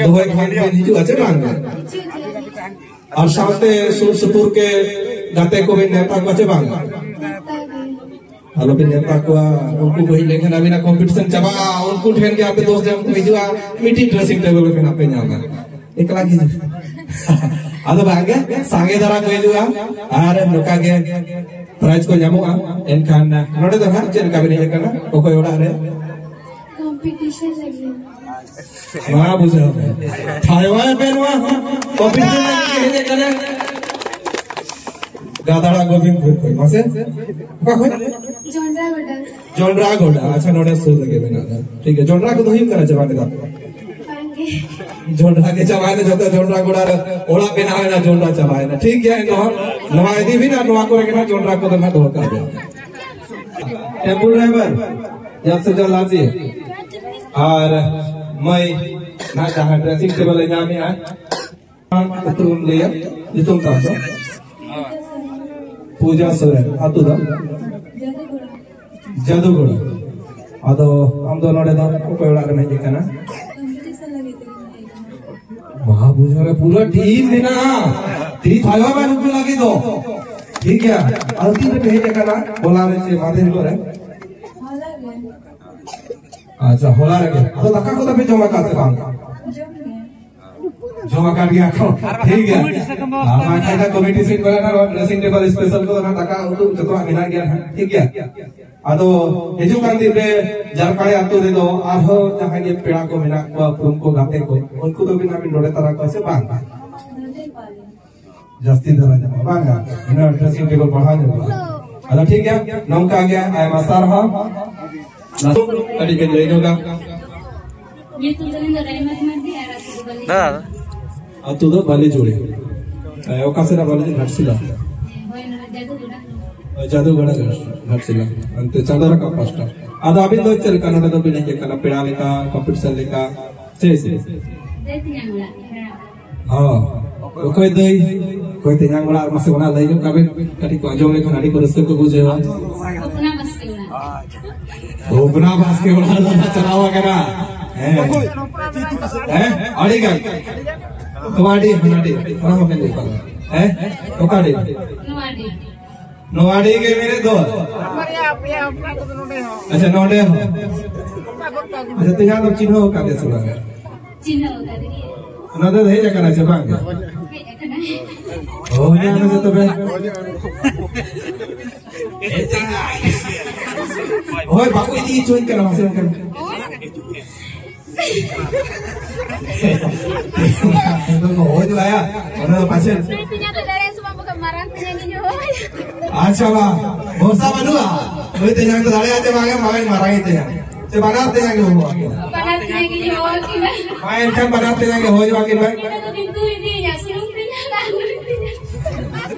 ᱫᱚᱦᱚᱭ ᱠᱷᱟᱱ ᱵᱮᱱ ᱦᱤᱡᱩᱜᱼᱟ ᱪᱮ ᱵᱟᱝ? ᱦᱤᱡᱩᱜ ᱜᱮ᱾ ᱟᱨ ᱥᱟᱶᱛᱮ ᱥᱩᱨ ᱥᱩᱯᱩᱨ ᱠᱮ ᱜᱟᱛᱮ ᱠᱚᱵᱮᱱ ᱱᱮᱣᱛᱟ ᱠᱚᱣᱟ ᱪᱮ ᱵᱟᱝ? ᱱᱮᱣᱛᱟ ᱜᱮ᱾ ᱟᱞᱚᱵᱮᱱ ᱱᱮᱣᱛᱟ ᱠᱚᱣᱟ, ᱩᱱᱠᱩ ᱠᱚ ᱦᱮᱡ ᱞᱮᱱᱠᱷᱟᱱ ᱟᱹᱵᱤᱱᱟᱜ ᱠᱚᱢᱯᱤᱴᱤᱥᱚᱱ ᱪᱟᱵᱟᱜᱼᱟ, ᱩᱱᱠᱩ ᱴᱷᱮᱱ ᱜᱮ ᱟᱯᱮ ᱫᱚᱥ ᱡᱚᱱ ᱠᱚ ᱦᱤᱡᱩᱜᱼᱟ, ᱢᱤᱫᱴᱤᱡ ᱰᱨᱮᱥᱤᱝ ᱴᱮᱵᱚᱞ ᱨᱮ ᱟᱯᱮ ᱧᱟᱢᱟ᱾ ᱮᱠᱞᱟ ᱜᱮ ᱦᱤᱡᱩᱜ᱾ ᱟᱫᱚ ᱵᱟᱝ ᱜᱮ, ᱥᱟᱸᱜᱮ ᱫᱷᱟᱨᱟ ᱠᱚ ᱦᱤᱡᱩᱜᱼᱟ ᱟᱨ ᱱᱚᱝᱠᱟ ᱜᱮ ᱯᱨᱟᱭᱤᱡᱽ ᱠᱚ ᱧᱟᱢᱚᱜᱼᱟ᱾ ᱮᱱᱠᱷᱟᱱ ᱱᱚᱰᱮ ᱫᱚ ᱦᱟᱸᱜ ᱪᱮᱫ ᱞᱮᱠᱟ ᱵᱤᱱ ᱦᱮᱡ ᱟᱠᱟᱱᱟ, ᱚᱠᱚᱭ ᱚᱲᱟᱜ ᱨᱮ? ᱠᱚᱢᱯᱤᱴᱤᱥᱚᱱ ᱞᱟᱹᱜᱤᱫ᱾ ᱱᱚᱣᱟ ᱵᱩᱡᱷᱟᱹᱣ ᱯᱮ, ᱛᱷᱟᱭᱣᱟ ᱯᱮ ᱱᱚᱣᱟ ᱦᱚᱸ᱾ ᱠᱚᱢᱯᱤᱴᱤᱥᱚᱱ ᱞᱟᱹᱜᱤᱫ ᱜᱮ ᱦᱮᱡ ᱟᱠᱟᱱᱟ᱾ ᱜᱟᱫᱟᱲᱟ ᱜᱳᱵᱤᱱᱫᱯᱩᱨ ᱠᱷᱚᱱ, ᱢᱟᱥᱮ? ᱚᱠᱟ ᱠᱷᱚᱱ? ᱡᱚᱱᱰᱨᱟ ᱜᱚᱰᱟ᱾ ᱡᱚᱱᱰᱨᱟ ᱜᱚᱰᱟ, ᱟᱪᱪᱷᱟ, ᱱᱚᱰᱮ ᱥᱩᱨ ᱨᱮᱜᱮ ᱢᱮᱱᱟᱜᱼᱟ᱾ ᱴᱷᱤᱠ ᱜᱮᱭᱟ, ᱡᱚᱱᱰᱨᱟ ᱠᱚᱫᱚ ᱦᱩᱭᱩᱜ ᱠᱟᱱᱟ ᱪᱮ ᱵᱟᱝ ᱫᱟ? ᱵᱟᱝᱜᱮ᱾ ᱡᱚᱱᱰᱨᱟ ᱜᱮ ᱪᱟᱵᱟᱭᱮᱱᱟ, ᱡᱚᱛᱚ ᱡᱚᱱᱰᱨᱟ ᱜᱚᱰᱟ ᱨᱮ ᱚᱲᱟᱜ ᱵᱮᱱᱟᱣ ᱮᱱᱟ, ᱡᱚᱱᱰᱨᱟ ᱪᱟᱵᱟᱭᱮᱱᱟ᱾ ᱴᱷᱤᱠ ᱜᱮᱭᱟ, ᱮᱱᱨᱮᱦᱚᱸ ᱱᱚᱣᱟ ᱤᱫᱤ ᱵᱤᱱ ᱟᱨ ᱱᱚᱣᱟ ᱠᱚᱨᱮ ᱜᱮ ᱱᱟᱜ ᱡᱚᱱᱰᱨᱟ ᱠᱚᱫᱚ ᱱᱟᱜ ᱫᱚᱦᱚ ᱠᱟᱜ ᱵᱤᱱ᱾ ᱴᱮᱢᱯᱩ ᱰᱨᱟᱭᱵᱷᱟᱨ, ᱡᱟᱦᱟᱸ ᱥᱮ ᱡᱟᱦᱟᱸ ᱞᱟᱡᱮ᱾ ᱟᱨ ᱢᱟᱹᱭ ᱱᱟᱜ ᱡᱟᱦᱟᱸ ᱰᱨᱮᱥᱤᱝ ᱴᱮᱵᱚᱞ ᱮ ᱧᱟᱢᱮᱜᱼᱟ, ᱩᱯᱨᱩᱢ ᱞᱟᱹᱭᱟ, ᱧᱩᱛᱩᱢ ᱛᱟᱢ ᱫᱚ? ᱯᱩᱡᱟ ᱥᱚᱨᱮᱱ, ᱟᱹᱛᱩ ᱫᱚ? ᱡᱟᱫᱩᱜᱚᱲᱟ᱾ ᱟᱫᱚ ᱟᱢ ᱫᱚ ᱱᱚᱰᱮ ᱫᱚ ᱚᱠᱚᱭ ᱚᱲᱟᱜ ᱨᱮᱢ ᱦᱮᱡ ᱟᱠᱟᱱᱟ? ᱠᱚᱢᱯᱤᱴᱤᱥᱚᱱ ᱞᱟᱹᱜᱤᱫ ᱛᱮᱜᱮᱧ ᱦᱮᱡ ᱟᱠᱟᱱᱟ᱾ ᱢᱟᱦᱟ ᱵᱩᱡᱷᱟᱹᱣ ᱨᱮ ᱯᱩᱨᱟᱹ ᱴᱤᱢ ᱢᱮᱱᱟᱜᱼᱟ᱾ ᱛᱤ ᱛᱷᱟᱭᱚ ᱵᱟᱭ ᱱᱩᱠᱩ ᱞᱟᱹᱜᱤᱫ ᱫᱚ᱾ ᱴᱷᱤᱠ ᱜᱮᱭᱟ᱾ ᱟᱫᱚ ᱛᱤᱱ ᱨᱮᱯᱮ ᱦᱮᱡ ᱟᱠᱟᱱᱟ? ᱦᱚᱞᱟ ᱨᱮ ᱪᱮ ᱢᱟᱫᱷᱮᱨ ᱦᱤᱞᱳᱜ ᱨᱮ? ᱦᱚᱞᱟ ᱜᱮ᱾ ᱟᱪᱪᱷᱟ, ᱦᱚᱞᱟ ᱨᱮᱜᱮ᱾ ᱟᱫᱚ ᱫᱟᱠᱟ ᱠᱚᱫᱚ ᱯᱮ ᱡᱚᱢ ᱟᱠᱟᱫ ᱥᱮ ᱵᱟᱝ? ᱡᱚᱢ ᱜᱮ᱾ ᱡᱚᱢ ᱟᱠᱟᱫ ᱜᱮᱭᱟ ᱠᱚ᱾ ᱴᱷᱤᱠ ᱜᱮᱭᱟ᱾ ᱟᱢᱟᱜ ᱠᱟᱭᱫᱟ ᱠᱚᱢᱤᱴᱤ ᱥᱤᱴ ᱠᱚᱨᱮ ᱱᱟᱜ ᱰᱨᱮᱥᱤᱝ ᱴᱮᱵᱚᱞ ᱥᱯᱮᱥᱟᱞ ᱠᱚ ᱱᱟᱜ ᱫᱟᱠᱟ ᱩᱛᱩ ᱡᱚᱛᱚᱣᱟᱜ ᱢᱮᱱᱟᱜ ᱜᱮᱭᱟ ᱱᱟᱜ᱾ ᱴᱷᱤᱠ ᱜᱮᱭᱟ᱾ ᱟᱫᱚ ᱦᱤᱡᱩᱜ ᱠᱟᱱ ᱫᱤᱱ ᱨᱮ ᱡᱟᱨᱠᱟᱲᱮ ᱟᱛᱳ ᱨᱮᱫᱚ ᱟᱨᱦᱚᱸ ᱡᱟᱦᱟᱸᱭ ᱜᱮ ᱯᱮᱲᱟ ᱠᱚ ᱢᱮᱱᱟᱜ ᱠᱚᱣᱟ, ᱩᱯᱨᱩᱢ ᱠᱚ, ᱜᱟᱛᱮ ᱠᱚ, ᱩᱱᱠᱩ ᱫᱚ ᱵᱤᱱ ᱟᱹᱵᱤᱱ ᱱᱚᱰᱮ ᱛᱟᱨᱟ ᱠᱚᱣᱟ ᱥᱮ ᱵᱟᱝ? ᱡᱟᱹᱥᱛᱤ ᱫᱷᱟᱨᱟ ᱧᱟᱢᱚᱜᱼᱟ, ᱵᱟᱝᱟ? ᱤᱱᱟᱹ ᱰᱨᱮᱥᱤᱝ ᱴᱮᱵᱚᱞ ᱵᱟᱲᱦᱟᱣ ᱧᱚᱜᱚᱜᱼᱟ᱾ ᱟᱫᱚ ᱴᱷᱤᱠ ᱜᱮᱭᱟ, ᱱᱚᱝᱠᱟ ᱜᱮ, ᱟᱭᱢᱟ ᱥᱟᱨᱦᱟᱣ᱾ ᱞᱟᱥᱴ ᱠᱟᱹᱴᱤᱡ ᱵᱮᱱ ᱞᱟᱹᱭ ᱧᱚᱜᱟ᱾ ᱧᱩᱛᱩᱢ ᱛᱟᱹᱞᱤᱧ ᱫᱚ ᱨᱟᱭᱢᱟᱛ ᱢᱟᱨᱰᱤ ᱟᱨ ᱟᱹᱛᱩ ᱫᱚ ᱵᱟᱹᱞᱤ᱾ ᱫᱟᱫᱟ᱾ ᱟᱹᱛᱩ ᱫᱚ ᱵᱟᱹᱞᱤ ᱡᱩᱲᱤ᱾ ᱮ, ᱚᱠᱟ ᱥᱮᱫ ᱨᱮ ᱵᱟᱹᱞᱤ ᱡᱩᱲᱤ? ᱜᱷᱟᱴᱥᱤᱞᱟ᱾ ᱦᱳᱭ, ᱱᱚᱰᱮ ᱡᱟᱹᱫᱩᱜᱚᱲᱟ᱾ ᱦᱳᱭ, ᱡᱟᱹᱫᱩᱜᱚᱲᱟ, ᱜᱷᱟᱴᱥᱤᱞᱟ᱾ ᱚᱱᱛᱮ ᱪᱟᱸᱫᱳ ᱨᱟᱠᱟᱵ ᱯᱟᱥᱴᱟ᱾ ᱟᱫᱚ ᱟᱹᱵᱤᱱ ᱫᱚ ᱪᱮᱫ ᱞᱮᱠᱟ ᱱᱚᱰᱮ ᱫᱚ ᱵᱤᱱ ᱦᱮᱡ ᱟᱠᱟᱱᱟ? ᱯᱮᱲᱟ ᱞᱮᱠᱟ, ᱠᱚᱢᱯᱤᱴᱤᱥᱚᱱ ᱞᱮᱠᱟ, ᱪᱮᱫ ᱥᱮ? ᱫᱟᱹᱭ ᱛᱮᱧᱟᱝ ᱚᱲᱟᱜ, ᱯᱮᱲᱟ᱾ ᱦᱚᱸ᱾ ᱚᱠᱚᱭ ᱫᱟᱹᱭ? ᱚᱠᱚᱭ ᱛᱮᱧᱟᱝ ᱚᱲᱟᱜ? ᱢᱟᱥᱮ ᱚᱱᱟ ᱞᱟᱹᱭ ᱧᱚᱜ ᱠᱟᱜ ᱵᱤᱱ᱾ ᱠᱟᱹᱴᱤᱡ ᱠᱚ ᱟᱸᱡᱚᱢ ᱞᱮᱠᱷᱟᱱ ᱟᱹᱰᱤ ᱠᱚ ᱨᱟᱹᱥᱠᱟᱹ ᱠᱚ ᱵᱩᱡᱷᱟᱹᱣᱟ᱾ ᱦᱚᱯᱱᱟ ᱵᱟᱥᱠᱮ ᱚᱲᱟᱜ᱾ ᱦᱚᱯᱱᱟ ᱵᱟᱥᱠᱮ ᱚᱲᱟᱜ ᱨᱮ ᱪᱟᱞᱟᱣ ᱟᱠᱟᱱᱟ᱾ ᱦᱮᱸ᱾ ᱦᱮᱸ? ᱟᱹᱰᱤ ᱜᱟᱱ᱾ ᱱᱚᱣᱟ ᱟᱹᱰᱤ, ᱦᱟᱱᱟ ᱟᱹᱰᱤ᱾ ᱚᱱᱟ ᱦᱚᱸ ᱢᱮᱱ ᱦᱩᱭᱩᱜ ᱠᱟᱱᱟ᱾ ᱦᱮᱸ? ᱚᱠᱟ ᱟᱹᱰᱤ? ᱱᱚᱣᱟ ᱟᱹᱰᱤ᱾ ᱱᱚᱣᱟ ᱟᱹᱰᱤ ᱜᱮ ᱢᱮᱱᱮᱫ ᱫᱚ᱾ ᱵᱟᱨᱭᱟ ᱯᱮᱭᱟ ᱦᱚᱯᱱᱟ ᱠᱚᱫᱚ ᱱᱚᱰᱮ ᱦᱚᱸ᱾ ᱟᱪᱪᱷᱟ, ᱱᱚᱰᱮ ᱦᱚᱸ᱾ ᱟᱪᱪᱷᱟ, ᱛᱮᱦᱮᱧ ᱫᱚ ᱪᱤᱱᱦᱟᱹᱣ ᱟᱠᱟᱫᱮᱭᱟ ᱥᱮ ᱵᱟᱝ? ᱪᱤᱱᱦᱟᱹᱣ ᱟᱠᱟᱫᱮ ᱜᱮᱭᱟ᱾ ᱚᱱᱟ ᱫᱚ ᱦᱮᱡ ᱟᱠᱟᱱᱟ ᱥᱮ ᱵᱟᱝ? ᱦᱮᱡ ᱟᱠᱟᱱᱟᱭ᱾ ᱦᱳᱭ, ᱚᱱᱟ ᱫᱚ ᱛᱚᱵᱮ᱾ ᱦᱳᱭ, ᱵᱟᱠᱚ ᱤᱫᱤ ᱦᱚᱪᱚᱧ ᱠᱟᱱᱟ, ᱢᱟᱥᱮ ᱚᱱᱠᱟ᱾ ᱮᱠᱫᱚᱢ ᱦᱳᱭ ᱫᱚ ᱟᱭᱟ, ᱚᱱᱟ ᱫᱚ ᱯᱟᱪᱮᱫ᱾ ᱱᱩᱭ ᱛᱮᱧᱟᱝ ᱫᱚ ᱫᱟᱲᱮᱭᱟᱜᱼᱟ ᱥᱮ ᱵᱟᱝ? ᱵᱟᱠᱷᱟᱱ ᱢᱟᱨᱟᱝ ᱛᱮᱧᱟᱝ ᱤᱧ ᱦᱚᱦᱚᱣᱟᱭᱟ᱾ ᱟᱪᱪᱷᱟ, ᱵᱟ, ᱵᱷᱚᱨᱥᱟ ᱵᱟᱹᱱᱩᱜᱼᱟ᱾ ᱱᱩᱭ ᱛᱮᱧᱟᱝ ᱫᱚ ᱫᱟᱲᱮᱭᱟᱜᱼᱟ ᱪᱮ ᱵᱟᱝ, ᱢᱟᱨᱟᱝ, ᱢᱟᱨᱟᱝ ᱤᱡ ᱛᱮᱧᱟᱝ᱾ ᱥᱮ ᱵᱟᱱᱟᱨ ᱛᱮᱧᱟᱝ ᱜᱮ ᱦᱚᱦᱚ ᱟᱹᱠᱤᱱᱟ᱾ ᱵᱟᱱᱟᱨ ᱛᱮᱧᱟᱝ ᱜᱮ ᱦᱚᱦᱚ ᱟᱹᱠᱤᱱᱟ᱾ ᱢᱟ ᱮᱱᱠᱷᱟᱱ ᱵᱟᱱᱟᱨ ᱛᱮᱧᱟᱝ ᱜᱮ ᱦᱚᱦᱚ ᱟᱹᱠᱤᱱ ᱢᱮ᱾ ᱤᱧ ᱫᱚ ᱠᱤᱱᱛᱩ ᱤᱫᱤᱭᱤᱧᱟ, ᱥᱩᱱᱩᱢ ᱛᱮᱧᱟᱝ ᱟᱨ ᱱᱩᱭ ᱛᱮᱧᱟᱝ᱾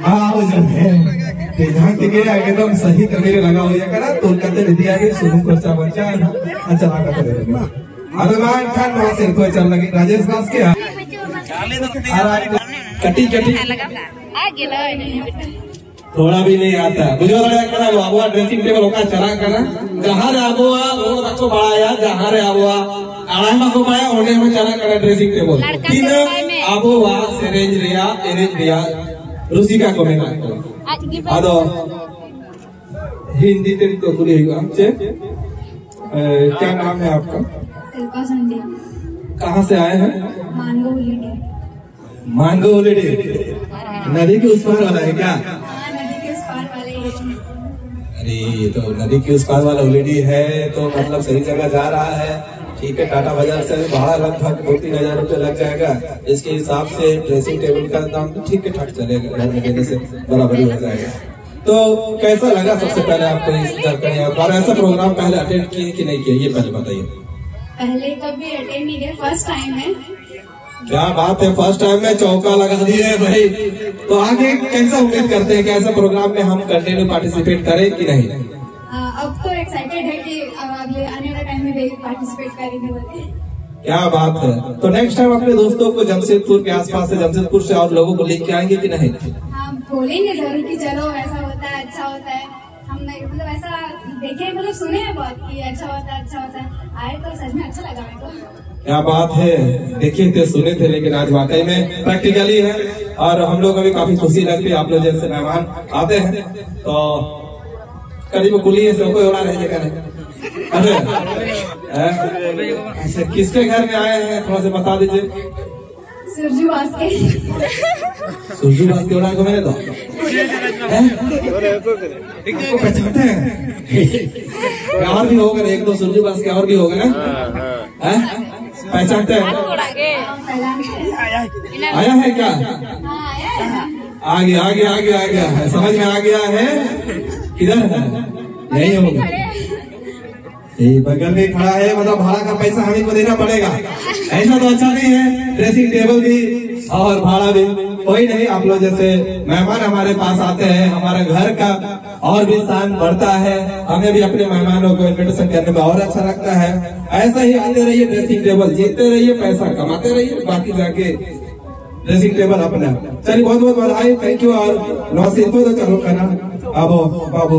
ᱵᱟ, ᱦᱳᱭ ᱡᱟᱱᱮ᱾ ᱛᱮᱧᱟᱝ ᱛᱮᱜᱮ ᱮᱠᱫᱚᱢ ᱥᱟᱹᱦᱤ ᱠᱟᱹᱢᱤ ᱨᱮ ᱞᱟᱜᱟᱣ ᱦᱩᱭ ᱟᱠᱟᱱᱟ᱾ ᱛᱩᱞ ᱠᱟᱛᱮ ᱤᱫᱤᱭᱟᱵᱤᱱ, ᱥᱩᱱᱩᱢ ᱠᱷᱚᱨᱪᱟ ᱵᱟᱧᱪᱟᱜᱼᱟ᱾ ᱟᱪᱪᱷᱟ, ᱞᱟᱜᱟ ᱠᱟᱛᱮ᱾ ᱟᱫᱚ ᱢᱟ ᱮᱱᱠᱷᱟᱱ ᱱᱚᱣᱟ ᱥᱤᱨᱯᱟᱹ ᱪᱟᱞ ᱞᱟᱹᱜᱤᱫ ᱨᱟᱡᱮᱥ ᱵᱟᱥᱠᱮ ᱟᱨ ᱟᱡ ᱠᱟᱹᱴᱤᱡ ᱠᱟᱹᱴᱤᱡ ᱛᱷᱚᱲᱟ ᱵᱤᱱ ᱞᱟᱹᱭᱟ ᱛᱟ᱾ ᱵᱩᱡᱷᱟᱹᱣ ᱫᱟᱲᱮᱭᱟᱜ ᱠᱟᱱᱟ ᱵᱚ, ᱟᱵᱚᱣᱟᱜ ᱰᱨᱮᱥᱤᱝ ᱴᱮᱵᱚᱞ ᱚᱠᱟ ᱪᱟᱞᱟᱜ ᱠᱟᱱᱟ? ᱡᱟᱦᱟᱸ ᱨᱮ ᱟᱵᱚᱣᱟᱜ ᱜᱚᱜᱚ ᱛᱟᱠᱚ ᱵᱟᱲᱟᱭᱟ, ᱡᱟᱦᱟᱸ ᱨᱮ ᱟᱵᱚᱣᱟᱜ ᱟᱲᱟᱝ ᱵᱟᱠᱚ ᱵᱟᱲᱟᱭᱟ, ᱚᱸᱰᱮ ᱦᱚᱸ ᱪᱟᱞᱟᱜ ᱠᱟᱱᱟ ᱰᱨᱮᱥᱤᱝ ᱴᱮᱵᱚᱞ᱾ ᱞᱟᱲᱠᱟ ᱛᱤᱱᱟᱹᱜ ᱥᱮᱨᱮᱧ ᱢᱮ᱾ ᱟᱵᱚᱣᱟᱜ ᱥᱮᱨᱮᱧ ᱨᱮᱭᱟᱜ, ᱮᱱᱮᱡ ᱨᱮᱭᱟᱜ ᱨᱩᱥᱤᱠᱟ ᱠᱚ ᱢᱮᱱᱟᱜ ᱠᱚᱣᱟ᱾ ᱟᱡ ᱜᱮ ᱵᱟᱝ᱾ ᱟᱫᱚ ᱦᱤᱱᱫᱤ ᱛᱮ ᱠᱩᱞᱤ ᱦᱩᱭᱩᱜᱼᱟ, ᱪᱮᱫ? ए, क्या नाम है आपका? शिल्पा संडे। कहाँ से आए हैं? मांगो हॉलीडे। मांगो हॉलीडे, नदी के उस पार वाला है क्या? हाँ, नदी के उस पार वाले ही हैं। अरे, ये तो नदी के उस पार वाला हॉलीडे है, तो मतलब सही जगह जा रहा है। ठीक है, टाटा बाजार से भाड़ा लगभग दो तीन हजार रुपये लग जाएगा। इसके हिसाब से ड्रेसिंग टेबल का दाम तो ठीक है ठाक चलेगा, घर में देने से बराबरी हो जाएगा। तो कैसा लगा सबसे पहले आपको इस झारखंड यात्रा, और ऐसा प्रोग्राम पहले अटेंड किए कि नहीं किए, ये पहले बताइए। पहले कभी अटेंड नहीं किया, फर्स्ट टाइम है। क्या बात है, फर्स्ट टाइम में चौका लगा दिए हैं भाई। तो आगे कैसा उम्मीद करते हैं कि ऐसा प्रोग्राम में हम कंटिन्यू पार्टिसिपेट करें कि नहीं? हाँ, अब तो एक्साइटेड है कि अब अगले आने वाले टाइम में भी पार्टिसिपेट करेंगे बोले। क्या बात है। तो नेक्स्ट टाइम अपने दोस्तों को जमशेदपुर के आसपास से, जमशेदपुर से और लोगों को लेके आएंगे कि नहीं? हाँ, बोलेंगे जरूर कि चलो, ऐसा होता है, अच्छा होता है। हमने मतलब ऐसा देखे, मतलब सुने हैं बहुत कि अच्छा होता है, अच्छा होता है। आए तो सच में अच्छा लगा मेरे को। क्या बात है। देखे थे, सुने थे, लेकिन आज वाकई में प्रैक्टिकली है। और हम लोग अभी काफी खुशी लगती है आप लोग जैसे मेहमान आते हैं। तो करीब कुली है, सबको उड़ा रहे जगह। अरे, हैं? अच्छा, किसके घर में आए हैं, थोड़ा सा बता दीजिए। सुरजू बास्के। सुरजू बास्के उड़ा को मैंने तो। हैं? आपको पहचानते हैं? और भी होगा ना, एक दो सुरजू बास्के और भी होगा ना? हैं? पहचानते हैं? आया है क्या? आ गया, आ गया, आ गया, आ गया। समझ में आ गया है? किधर है? यही होगा। ये बगल में खड़ा है, मतलब भाड़ा का पैसा हमें को देना पड़ेगा। ऐसा तो अच्छा नहीं है, ड्रेसिंग टेबल भी और भाड़ा भी। कोई नहीं, आप लोग जैसे मेहमान हमारे पास आते हैं, हमारे घर का और भी शान बढ़ता है, हमें भी अपने मेहमानों को इनविटेशन करने में और अच्छा लगता है। ऐसा ही आते रहिए, ड्रेसिंग टेबल जीतते रहिए, पैसा कमाते रहिए, बाकी जाके ड्रेसिंग टेबल अपना। चलिए, बहुत बहुत बधाई, थैंक यू। और नमस्ते, इनको तो चलो करना। अब बाबू,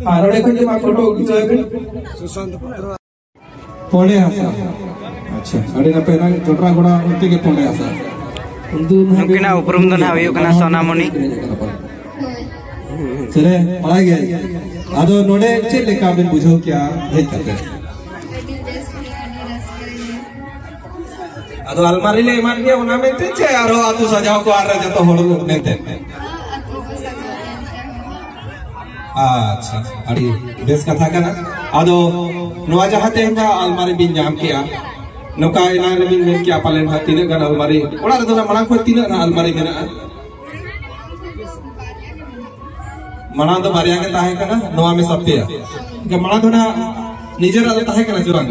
हाँ, रोड़े खंडे में फोटो खींचो एक। ᱯᱩᱸᱰᱮ ᱦᱟᱥᱟ᱾ ᱟᱪᱪᱷᱟ, ᱟᱹᱰᱤ ᱱᱟᱯᱟᱭ᱾ ᱱᱟᱝ ᱡᱚᱴᱨᱟ ᱜᱚᱲᱟ ᱚᱱᱛᱮ ᱜᱮ ᱯᱩᱸᱰᱮ ᱦᱟᱥᱟ᱾ ᱩᱱᱠᱤᱱᱟᱜ ᱩᱯᱨᱩᱢ ᱫᱚ ᱱᱟᱦᱟᱜ ᱦᱩᱭᱩᱜ ᱠᱟᱱᱟ ᱥᱳᱱᱟᱢᱚᱱᱤ᱾ ᱥᱮᱨᱮᱧ ᱵᱟᱲᱟᱭ ᱜᱮᱭᱟᱭ᱾ ᱟᱫᱚ ᱱᱚᱰᱮ ᱪᱮᱫ ᱞᱮᱠᱟ ᱵᱤᱱ ᱵᱩᱡᱷᱟᱹᱣ ᱠᱮᱜᱼᱟ ᱦᱮᱡ ᱠᱟᱛᱮ? ᱟᱹᱰᱤ ᱵᱮᱥ ᱜᱮ, ᱟᱹᱰᱤ ᱨᱟᱹᱥᱠᱟᱹ ᱜᱮ᱾ ᱟᱫᱚ ᱟᱞᱢᱟᱨᱤ ᱞᱮ ᱮᱢᱟᱫ ᱢᱮᱭᱟ ᱚᱱᱟ ᱢᱮᱱᱛᱮ ᱪᱮ ᱟᱨᱦᱚᱸ ᱟᱹᱛᱩ ᱥᱟᱡᱟᱣ ᱠᱚ ᱟᱨ ᱡᱚᱛᱚ ᱦᱚᱲ ᱢᱮᱱᱛᱮ? ᱟᱪᱪᱷᱟ, ᱟᱹᱰᱤ ᱵᱮᱥ ᱠᱟᱛᱷᱟ ᱠᱟᱱᱟ᱾ ᱟᱫᱚ ᱱᱚᱣᱟ ᱡᱟᱦᱟᱸ ᱛᱮᱦᱮᱧ ᱱᱟᱜ ᱟᱞᱢᱟᱨᱤ ᱵᱤᱱ ᱧᱟᱢ ᱠᱮᱜᱼᱟ, ᱱᱚᱝᱠᱟ ᱮᱱᱟᱝ ᱨᱮᱵᱤᱱ ᱢᱮᱱ ᱠᱮᱜᱼᱟ ᱯᱟᱞᱮᱱ ᱦᱟᱸᱜ ᱛᱤᱱᱟᱹᱜ ᱜᱟᱱ ᱟᱞᱢᱟᱨᱤ, ᱚᱲᱟᱜ ᱨᱮᱫᱚ ᱱᱟᱜ ᱢᱟᱲᱟᱝ ᱠᱷᱚᱱ ᱛᱤᱱᱟᱹᱜ ᱱᱟᱜ ᱟᱞᱢᱟᱨᱤ ᱢᱮᱱᱟᱜᱼᱟ? ᱢᱟᱲᱟᱝ ᱫᱚ ᱵᱟᱨᱭᱟ ᱜᱮ ᱛᱟᱦᱮᱸ ᱠᱟᱱᱟ, ᱱᱚᱣᱟ ᱢᱮᱥᱟ ᱯᱮᱭᱟ᱾ ᱮᱱᱠᱷᱟᱱ ᱢᱟᱲᱟᱝ ᱫᱚ ᱱᱟᱦᱟᱜ ᱱᱤᱡᱮᱨᱟᱜ ᱫᱚ ᱛᱟᱦᱮᱸ ᱠᱟᱱᱟ ᱪᱮ ᱵᱟᱝ?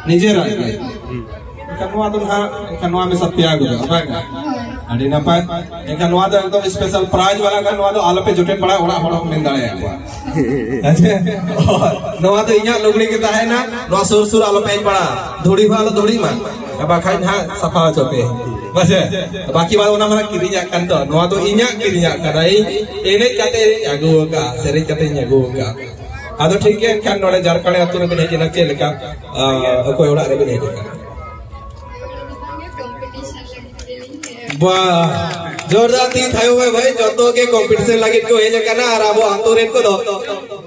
ᱱᱤᱡᱮᱨᱟᱜ ᱜᱮ᱾ ᱮᱱᱠᱷᱟᱱ ᱱᱚᱣᱟ ᱫᱚ ᱱᱟᱦᱟᱜ, ᱮᱱᱠᱷᱟᱱ ᱱᱚᱣᱟ ᱢᱮᱥᱟ ᱯᱮᱭᱟ ᱜᱮ ᱫᱚ, ᱵᱟᱝ? ᱟᱹᱰᱤ ᱱᱟᱯᱟᱭ᱾ ᱮᱱᱠᱷᱟᱱ ᱱᱚᱣᱟ ᱫᱚ ᱮᱠᱫᱚᱢ special prize ᱵᱟᱞᱟ ᱠᱟᱱᱟ, ᱱᱚᱣᱟ ᱫᱚ ᱟᱞᱚᱯᱮ ᱡᱚᱴᱮᱫ ᱵᱟᱲᱟᱭᱟ, ᱚᱲᱟᱜ ᱦᱚᱲ ᱦᱚᱸ ᱢᱮᱱ ᱫᱟᱲᱮᱭᱟᱠᱚᱣᱟ᱾ ᱟᱪᱪᱷᱟ? ᱱᱚᱣᱟ ᱫᱚ ᱤᱧᱟᱹᱜ ᱞᱩᱜᱽᱲᱤ ᱜᱮ ᱛᱟᱦᱮᱱᱟ, ᱱᱚᱣᱟ ᱥᱩᱨ ᱥᱩᱨ ᱟᱞᱚᱯᱮ ᱦᱮᱡ ᱵᱟᱲᱟᱜᱼᱟ, ᱫᱷᱩᱲᱤ ᱦᱚᱸ ᱟᱞᱚ ᱫᱷᱩᱲᱤ ᱢᱟ, ᱵᱟᱠᱷᱟᱡ ᱱᱟᱦᱟᱜ ᱥᱟᱯᱷᱟ ᱦᱚᱪᱚ ᱯᱮ᱾ ᱢᱟᱥᱮ, ᱵᱟᱠᱤ ᱵᱟᱫ ᱚᱱᱟ ᱢᱟ ᱠᱤᱨᱤᱧᱟᱜ ᱠᱟᱱ ᱫᱚ, ᱱᱚᱣᱟ ᱫᱚ ᱤᱧᱟᱹᱜ ᱠᱤᱨᱤᱧᱟᱜ ᱠᱟᱱᱟ, ᱤᱧ ᱮᱱᱮᱡ ᱠᱟᱛᱮ ᱤᱧ ᱟᱹᱜᱩ ᱟᱠᱟᱫᱼᱟ, ᱥᱮᱨᱮᱧ ᱠᱟᱛᱮ ᱤᱧ ᱟᱹᱜᱩ ᱟᱠᱟᱫᱼᱟ᱾ ᱟᱫᱚ ᱴᱷᱤᱠ ᱜᱮᱭᱟ, ᱮᱱᱠᱷᱟᱱ ᱱᱚᱰᱮ ᱡᱷᱟᱲᱠᱷᱚᱸᱰ ᱟᱹᱛᱩ ᱨᱮᱵᱤᱱ ᱦᱮᱡ ᱮᱱᱟ, ᱪᱮᱫ ᱞᱮᱠᱟ, ᱟᱸ, ᱚᱠᱚᱭ ᱚᱲᱟᱜ ᱨᱮᱵᱤᱱ ᱦᱮᱡ ᱟᱠᱟᱱᱟ? ᱵᱟᱦ, ᱡᱳᱨᱫᱟᱨ ᱛᱤ ᱛᱷᱟᱭᱚ ᱢᱮ ᱵᱷᱟᱭ, ᱡᱚᱛᱚ ᱜᱮ competition ᱞᱟᱹᱜᱤᱫ ᱠᱚ ᱦᱮᱡ ᱟᱠᱟᱱᱟ ᱟᱨ ᱟᱵᱚ ᱟᱛᱳ ᱨᱮᱱ ᱠᱚᱫᱚ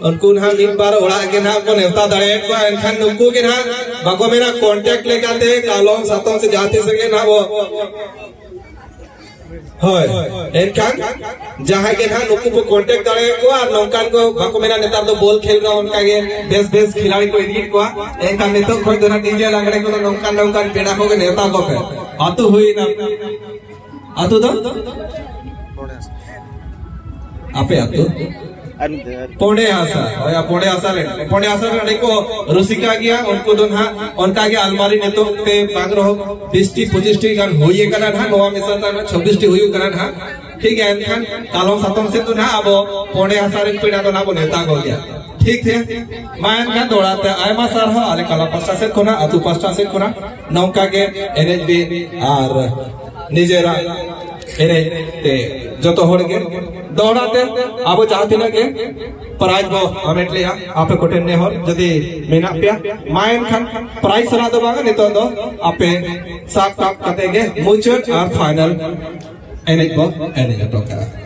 ᱩᱱᱠᱩ ᱱᱟᱦᱟᱜ ᱢᱤᱫ ᱵᱟᱨ ᱚᱲᱟᱜ ᱜᱮ ᱱᱟᱦᱟᱜ ᱠᱚ ᱱᱮᱣᱛᱟ ᱫᱟᱲᱮᱭᱟᱫ ᱠᱚᱣᱟ, ᱮᱱᱠᱷᱟᱱ ᱱᱩᱠᱩ ᱜᱮ ᱱᱟᱦᱟᱜ ᱵᱟᱠᱚ ᱢᱮᱱᱟ contact ᱞᱮᱠᱟᱛᱮ ᱠᱟᱞᱚᱢ ᱥᱟᱛᱚᱢ ᱥᱮ ᱡᱟᱦᱟᱸ ᱛᱤᱥ ᱜᱮ ᱱᱟᱦᱟᱜ ᱵᱚ, ᱦᱳᱭ, ᱮᱱᱠᱷᱟᱱ ᱡᱟᱦᱟᱸᱭ ᱜᱮ ᱱᱟᱦᱟᱜ ᱱᱩᱠᱩ ᱠᱚ contact ᱫᱟᱲᱮᱭᱟᱠᱚᱣᱟ ᱟᱨ ᱱᱚᱝᱠᱟᱱ ᱠᱚ ᱵᱟᱠᱚ ᱢᱮᱱᱟ ᱱᱮᱛᱟᱨ ᱫᱚ ᱵᱚᱞ ᱠᱷᱮᱞ ᱨᱮ ᱚᱱᱠᱟ ᱜᱮ ᱵᱮᱥ ᱵᱮᱥ ᱠᱷᱤᱞᱟᱲᱤ ᱠᱚ ᱤᱫᱤᱭᱮᱫ ᱠᱚᱣᱟ, ᱮᱱᱠᱷᱟᱱ ᱱᱤᱛᱚᱜ ᱠᱷᱚᱱ ᱫᱚ ᱱᱟᱦᱟᱜ DJ ᱞᱟᱜᱽᱲᱮ ᱠᱚᱫᱚ ᱱᱚᱝᱠᱟᱱ ᱱᱚᱝᱠᱟᱱ ᱯᱮᱲᱟ ᱠᱚᱜᱮ ᱱᱮᱣᱛᱟ ᱠᱚᱯᱮ᱾ ᱟᱹᱛᱩ ᱦᱩᱭᱱᱟ, ᱟᱹᱛᱩ ᱫᱚ ᱟᱯᱮ ᱟᱹᱛᱩ ᱟᱨ ᱢᱤᱫ ᱫᱷᱟᱣ, ᱟᱨ ᱯᱚᱸᱰᱮ ᱦᱟᱥᱟ, ᱦᱳᱭ, ᱯᱚᱸᱰᱮ ᱦᱟᱥᱟ ᱨᱮᱱ, ᱯᱚᱸᱰᱮ ᱦᱟᱥᱟ ᱨᱮᱱ ᱟᱹᱰᱤ ᱠᱚ ᱨᱩᱥᱤᱠᱟ ᱜᱮᱭᱟ, ᱩᱱᱠᱩ ᱫᱚ ᱱᱟᱦᱟᱜ ᱚᱱᱠᱟ ᱜᱮ ᱟᱞᱢᱟᱨᱤ ᱱᱤᱛᱚᱜ ᱛᱮ ᱵᱟᱝ ᱨᱮᱦᱚᱸ ᱵᱤᱥ ᱴᱤ ᱯᱚᱸᱪᱤᱥ ᱴᱤ ᱜᱟᱱ ᱦᱩᱭ ᱟᱠᱟᱱᱟ ᱱᱟᱦᱟᱜ, ᱱᱚᱣᱟ ᱢᱮᱥᱟ ᱛᱮ ᱪᱷᱚᱵᱵᱤᱥ ᱴᱤ ᱦᱩᱭᱩᱜ ᱠᱟᱱᱟ ᱱᱟᱦᱟᱜ᱾ ᱴᱷᱤᱠ ᱜᱮᱭᱟ, ᱮᱱᱠᱷᱟᱱ ᱠᱟᱞᱚᱢ ᱥᱟᱛᱚᱢ ᱥᱮᱫ ᱫᱚ ᱱᱟᱦᱟᱜ ᱟᱵᱚ ᱯᱚᱸᱰᱮ ᱦᱟᱥᱟ ᱨᱮᱱ ᱯᱮᱲᱟ ᱫᱚ ᱱᱟᱦᱟᱜ ᱵᱚᱱ ᱱᱮᱣᱛᱟ ᱠᱚ ᱜᱮᱭᱟ᱾ ᱴᱷᱤᱠ ᱜᱮᱭᱟ, ᱢᱟ ᱮᱱᱠᱷᱟᱱ ᱫᱚᱦᱲᱟ ᱛᱮ ᱟᱭᱢᱟ ᱥᱟᱨᱦᱟᱣ ᱟᱞᱮ ᱠᱟᱞᱟ ᱯᱟᱥᱴᱟ ᱥᱮᱫ ᱠᱷᱚᱱᱟᱜ, ᱟᱹᱛᱩ ᱯᱟᱥᱴᱟ ᱥᱮᱫ ᱠᱷᱚᱱᱟᱜ, ᱱᱚᱝᱠᱟ ᱜᱮ ᱮᱱᱮᱡ ᱵᱤᱱ ᱟᱨ ᱱᱤᱡᱮᱨᱟᱜ ᱮᱱᱮᱡ ᱛᱮ ᱡᱚᱛᱚ ᱦᱚᱲ ᱜᱮ ᱫᱚᱦᱲᱟ ᱛᱮ ᱟᱵᱚ ᱡᱟᱦᱟᱸ ᱛᱤᱱᱟᱹᱜ ᱜᱮ prize ᱵᱚ ᱦᱟᱢᱮᱴ ᱞᱮᱜᱼᱟ, ᱟᱯᱮ ᱠᱚᱴᱷᱮᱱ ᱱᱮᱦᱚᱨ ᱡᱩᱫᱤ ᱢᱮᱱᱟᱜ ᱯᱮᱭᱟ, ᱢᱟ ᱮᱱᱠᱷᱟᱱ prize ᱥᱟᱞᱟᱜ ᱫᱚ ᱵᱟᱝᱟ, ᱱᱤᱛᱚᱜ ᱫᱚ ᱟᱯᱮ ᱥᱟᱵ ᱥᱟᱵ ᱠᱟᱛᱮ ᱜᱮ ᱢᱩᱪᱟᱹᱫ ᱟᱨ final ᱮᱱᱮᱡ ᱵᱚ ᱮᱱᱮᱡ ᱦᱚᱴᱚ ᱠᱟᱜᱼᱟ᱾